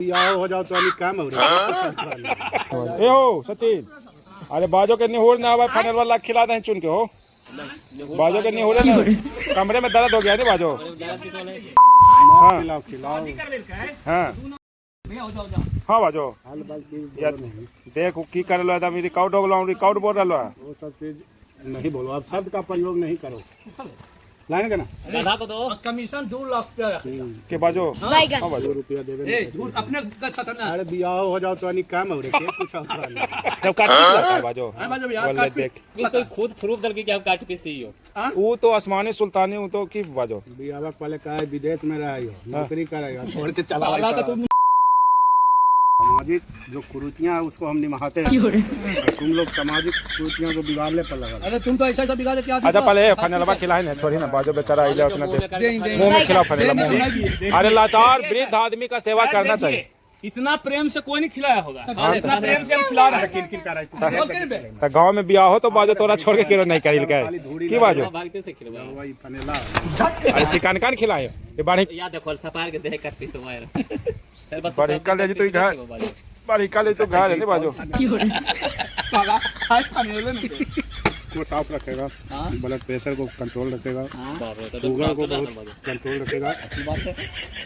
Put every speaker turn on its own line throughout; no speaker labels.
बियाह हो जाओ तो अभी काम हो रहा
ए हो सचिन, अरे बाजो के निहुर ना आवे, फाइनल वाला खिला दे चुन के हो। बाजो के निहुरे ना, कमरे में दर्द हो गया नहीं बाजो। हाँ
खिलाओ खिलाओ।
हाँ हाँ बाजो।
हाल बाल चीज
यार
बोलो नहीं।
देख उ की कर लो, एकदम रिकॉर्ड हो गलो, रिकॉर्ड बोल रहलो है।
वो सब चीज नहीं बोलो, अब शब्द का प्रयोग नहीं करो। लाइन का ना
गधा को दो
कमीशन 2 लाख रुपया रख।
के बाजो?
बैगन।
हाँ बाजो।
2 रुपया देवे।
ए झूठ अपने का था ना।
अरे बियाह हो जाओ तो अभी काम हो रहा है, कुछ और नहीं।
जब काट पीस लगता है बाजो।
अरे बाजो यार,
बोले
काट पीस।
देख
पीस तो खुद प्रूफ दल के हम काट पीस ही हो।
ऊ तो आसमानी सुल्तानी ऊ तो की बाजो।
बियाह पहले का है, विदेश में रहा हो, नौकरी कर रहा हो, छोड़ के चला
साला
आया।
का तुम
सामाजिक जो कुरीतियां हैं उसको हम निभाते हैं, और तुम लोग सामाजिक कुरीतियों को बिगाड़ने पर लगा।
अरे तुम तो ऐसा ऐसा बिगाड़ के आदमी
अच्छा
को-
पहले फाइनलवा खिलाए ना, थोड़ी ना बाजो बेचारा आइले उतना दे। मुंह में खिलाओ फाइनल मुंह में। अरे लाचार वृद्ध आदमी का सेवा करना चाहिए।
इतना प्रेम से कोई नहीं खिलाया होगा, इतना प्रेम से हम खिला रहे हैं।
किन कर रहा
तो गांव में बियाह हो तो बाजो तोरा छोड़ के केरो नहीं करिल के की बाजो।
भागते से खिलवा।
वही फनेला।
अरे चिकन कान खिलाए ये बाड़ी।
या देखो सपार के देह काट पीस हुआ है सर बस।
बड़ी कल तो घर बड़ी कल तो घर है नहीं बाजो।
साला, हाय फनेले नहीं तो।
को साफ रखेगा, ब्लड प्रेशर को कंट्रोल रखेगा, शुगर को बहुत कंट्रोल रखेगा,
अच्छी बात है।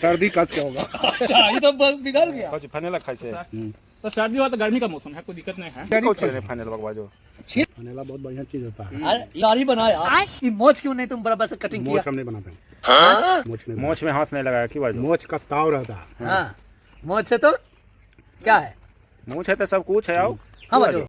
सर्दी कस के होगा।
अच्छा, ये तो बस बिगड़ गया।
कौन फाइनल खाई से?
तो सर्दी हुआ तो गर्मी का मौसम है, कोई दिक्कत नहीं है।
कौन चीज फाइनल बाजो?
फनेला बहुत बढ़िया चीज होता है।
अरे दाढ़ी बना यार, ये मोछ क्यों नहीं तुम बराबर से कटिंग किया?
मोछ हम नहीं बनाते हैं। मोछ नहीं।
मोछ में हाथ नहीं लगाया की बाजो?
मोछ का ताव रहता है।
हाँ मोछ से तो क्या है?
मोछ है तो सब कुछ है आओ।
हाँ बाजो।